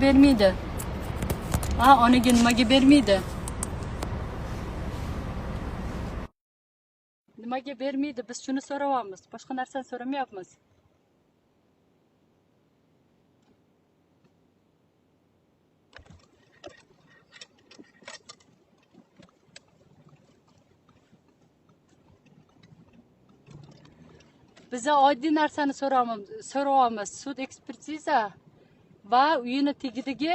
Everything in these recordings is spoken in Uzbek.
bermaydi? Ha, onaga nimaga bermaydi? Nimaga bermaydi? Biz shuni so'rayapmiz. Boshqa narsani so'ramayapmiz. Biza oddiy narsani so'rayapmiz. Sud ekspertiza va uyini tegidagi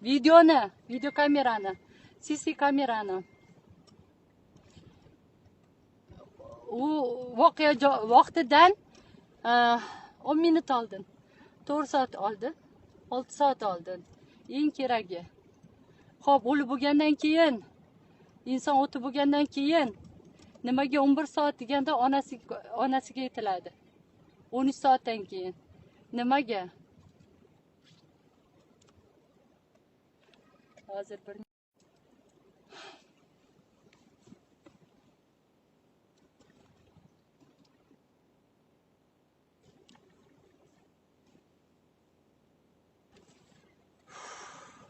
videoni, video kamerani, CC kamerani. U voqea vaqtidan 10 minut oldin, 4 soat oldin, 6 soat oldin. Eng keragi. Xo'p, o'lib bo'lgandan keyin, inson o'tib bo'lgandan keyin nimaga 11 soat deganda onasiga aytiladi. 13 soatdan keyin. Nimaga? Hozir bir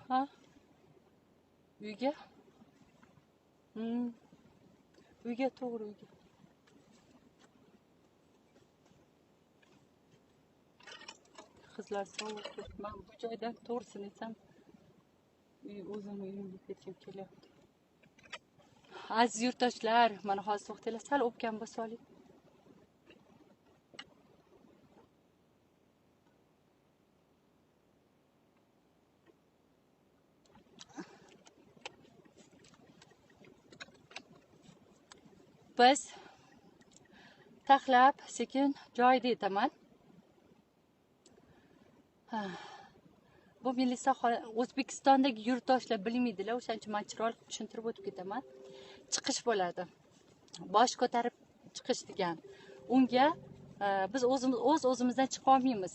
ha? Uyga? Uyga, to'g'ri uyga. Qizlar sovuq. Men bu joydan to'g'risini aytsam, o'zim uyimga ketgim kelyapti. Aziz yurtdoshlar, mana hozir to'xtanglar, sal o'pkam bosib oling. Biz taxlab sekin joyida aytaman. Bu milisa O'zbekistondagi yurtdoshlar bilmaydilar, o'shaning uchun men chiroyli tushuntirib o'tib ketaman. Chiqish bo'ladi. Bosh ko'tarib chiqish degan. Unga biz o'zimiz o'zimizdan chiqa olmaymiz.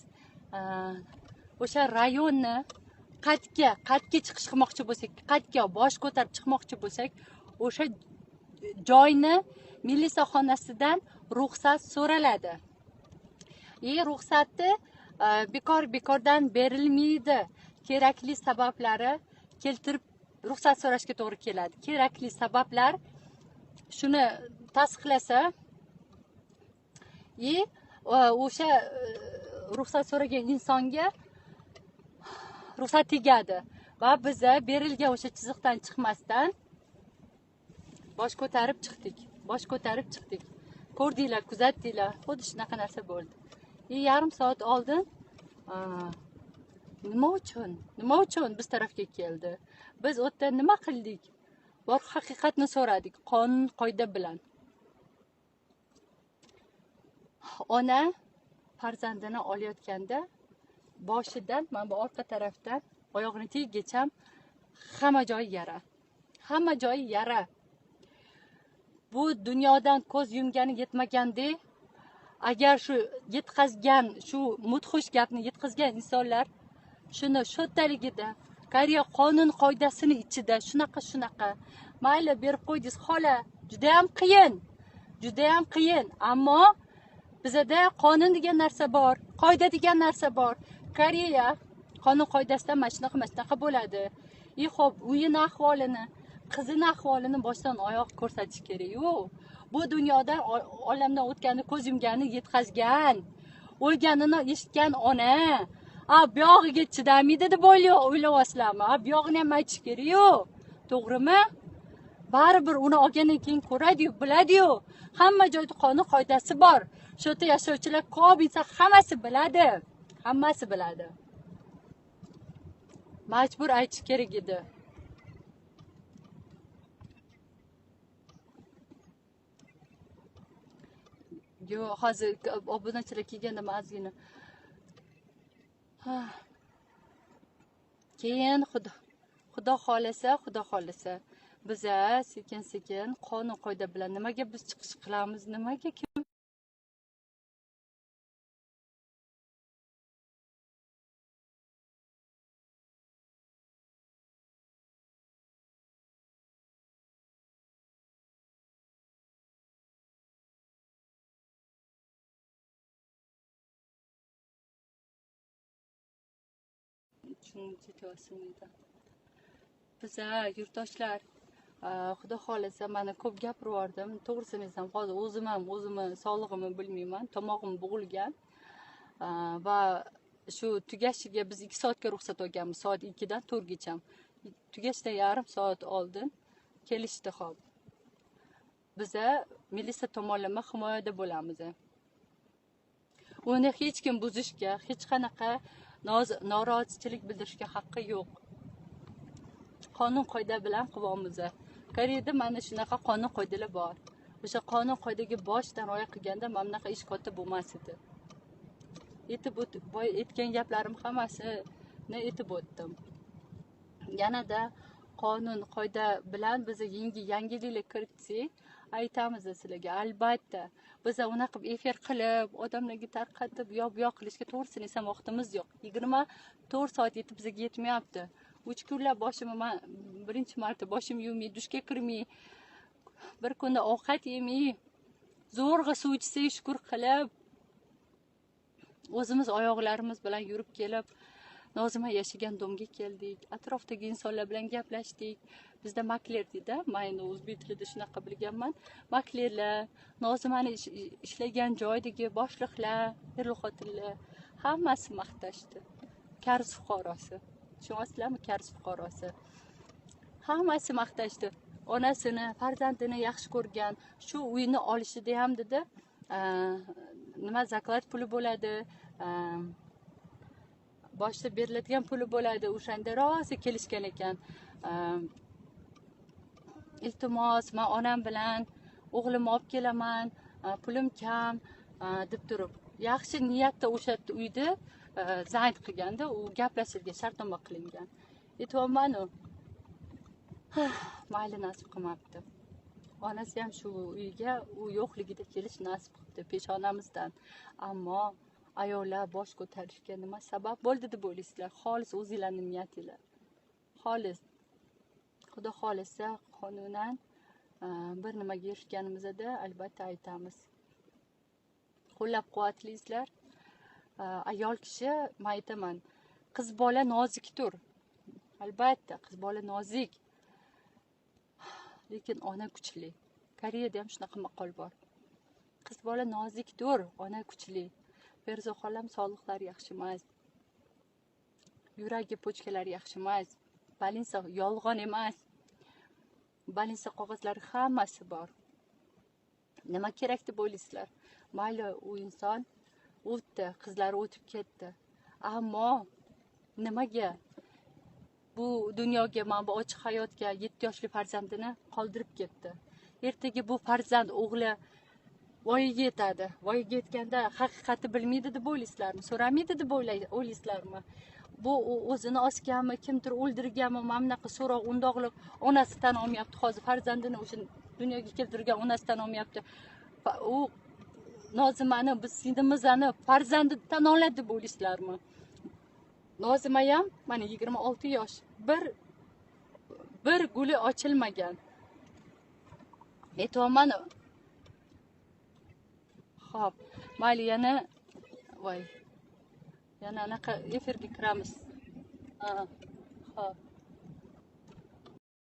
O'sha rayonni qatga chiqish qilmoqchi bo'lsak, qatga bosh ko'tarib chiqmoqchi bo'lsak, o'sha joyni milisa xonasidan ruxsat so'raladi. Ruxsatni bekordan berilmaydi. Kerakli sabablari keltirib ruxsat so'rashga to'g'ri keladi. Kerakli sabablar shuni tasdiqlasa, o'sha ruxsat so'ragan insonga ruxsat tegadi va biza berilgan o'sha chiziqdan chiqmasdan bosh ko'tarib chiqdik. Bosh ko'tarib chiqdik. Ko'rdinglar, kuzatdinglar. Xuddi shunaqa narsa bo'ldi. Yarim soat oldin nima uchun? Nima uchun biz tarafga keldi? Biz u yerda nima qildik? Bor haqiqatni so'radik, qonun qoida bilan. Ona farzandini olayotganda boshidan, mana bu orqa tarafdan oyog'ini tagigacha hamma joyi yara. Hamma joyi yara. Bu dunyodan ko'z yumgani yetmagandek, agar shu yetkazgan, shu mudhish gapni yetkazgan insonlar shuni shu yerdaligida Koreya qonun qoidasini ichida shunaqa mayli berib qo'ydingiz xola, juda ham qiyin. Juda ham qiyin, ammo bizada qonun degan narsa bor, qoida degan narsa bor. Koreya qonun qoidasida mana shunaqa bo'ladi. Xo'p, uyini ahvolini, qizini ahvolini boshdan oyoq ko'rsatish kerak-ku. Bu dunyoda olamdan o'tganini, ko'z yumganini yetkazgan, o'lganini eshitgan ona, buyog'iga chidamaydi deb o'ylayapsizlarmi? Buyog'ini ham aytish kerak-ku. To'g'rimi? Baribir uni olgandan keyin ko'radi-yu, biladi-yu. Hamma joyda qonun qoidasi bor. Shu yerda yashovchilar ko'p inson hammasi biladi. Hammasi biladi. Majbur aytish kerak edi. Yo'q, hozir obunachilar kelganda ozgina. Keyin Xudo xolasa biza sekin-sekin qonun qoida bilan nimaga biz chiqish qilamiz, nimaga kim Tushunib. Biza yurtdoshlar, xudo xohlasa, mana ko'p gapirib yubordim. To'g'risini aytsam, hozir o'zim ham o'zimni sog'lig'imni bilmayman, tomog'im bo'g'ilgan. Va shu tugashiga biz 2 soatga ruxsat olganmiz, soat 2 dan 4 gacha. Tugashidan yarim soat oldin kelishdi. Hop, biza militsiya tomonlama himoyada bo'lamiz. Uni hech kim buzishga, hech qanaqa norozichilik bildirishga haqqi yo'q. Qonun qoida bilan qilyapmiz. Koreyada mana shunaqa qonun qoidalar bor. O'sha qonun qoidaga boshdan rioya qilganda mana bunaqa ish katta bo'lmas edi. Aytib o'tib, boya aytgan gaplarim hammasini aytib o'tdim. Yanada qonun qoida bilan biz yangiliklar kiritsak, aytamiz sizlarga albatta. Biz unaqa qilib efir qilib, odamlarga tarqatib, yo bu yoq qilishga to'g'risini desam vaqtimiz yo'q. 24 soat yetib bizga yetmayapti. 3 kunlab boshimni man birinchi marta boshim yuvmay, dushga kirmay, bir kunda ovqat yemay, zo'rg'a suv ichsak shukur qilib, o'zimiz oyoqlarimiz bilan yurib kelib, Nozima yashagan domga keldik. Atrofdagi insonlar bilan gaplashdik. Bizda makler deydi, men endi o'zbek tilida shunaqa bilganman. Maklerlar, Nozimani ishlagan joydagi boshliqlar, er-xotinlar hammasi maqtashdi. Koreys fuqarosi. Tushunyapsizlarmi? Koreys fuqarosi. Hammasi maqtashdi. Onasini, farzandini yaxshi ko'rgan, shu uyni olishida ham dedi, nima заклад puli bo'ladi, boshda beriladigan puli bo'ladi, o'shanda rosa kelishgan ekan. Iltimos, men onam bilan o'g'limni olib kelaman, pulim kam, deb turib, yaxshi niyatda o'sha uyda zayd qilganda, u gaplashilgan, shartnoma qilingan. Aytyapman-u, mayli, nasib qilmabdi. Onasi ham shu uyga u yo'qligida kelish nasib qilibdi peshonamizdan. Ammo ayollar bosh ko'tarishga nima sabab bo'ldi deb o'ylaysizlar? Xolis o'zinglarning niyatinglar. Xolis. Xudo xolisa qonunan bir nimaga erishganimizda albatta aytamiz. Qo'llab-quvvatlaysizlar. Ayol kishi, men aytaman, qiz bola nozikdir. Albatta, qiz bola nozik. Lekin ona kuchli. Koreyada ham shunaqa maqol bor. Qiz bola nozikdir, ona kuchli. Ferza xolam sog'liqlari yaxshi emas. Yuragi, pochkalari yaxshi emas. Balinsa yolg'on emas. Balinsa qog'ozlari hammasi bor. Nima kerak deb o'ylaysizlar? Mayli, u inson o'tdi, qizlari o'tib ketdi. Ammo nimaga bu dunyoga, mana bu ochiq hayotga 7 yoshli farzandini qoldirib ketdi? Ertaga bu farzand o'g'li voyaga yetadi. Voyaga yetganda haqiqatni bilmaydi deb o'ylaysizlarmi? So'ramaydi deb o'ylaysizlarmi? Bu o'zini osganmi, kimdir o'ldirganmi, mana bunaqa so'roq, undoqliq onasi tan olmayapti hozir farzandini o'sha dunyoga keltirgan onasi tan olmayapti. U Nozimani, biz singlimizni farzandi tan oladi deb o'ylaysizlarmi? Nozima ham mana 26 yosh, bir guli ochilmagan. Aytyapman. Xo'p, mayli, yana voy. Yana anaqa efirga kiramiz. Ha. Xo'p.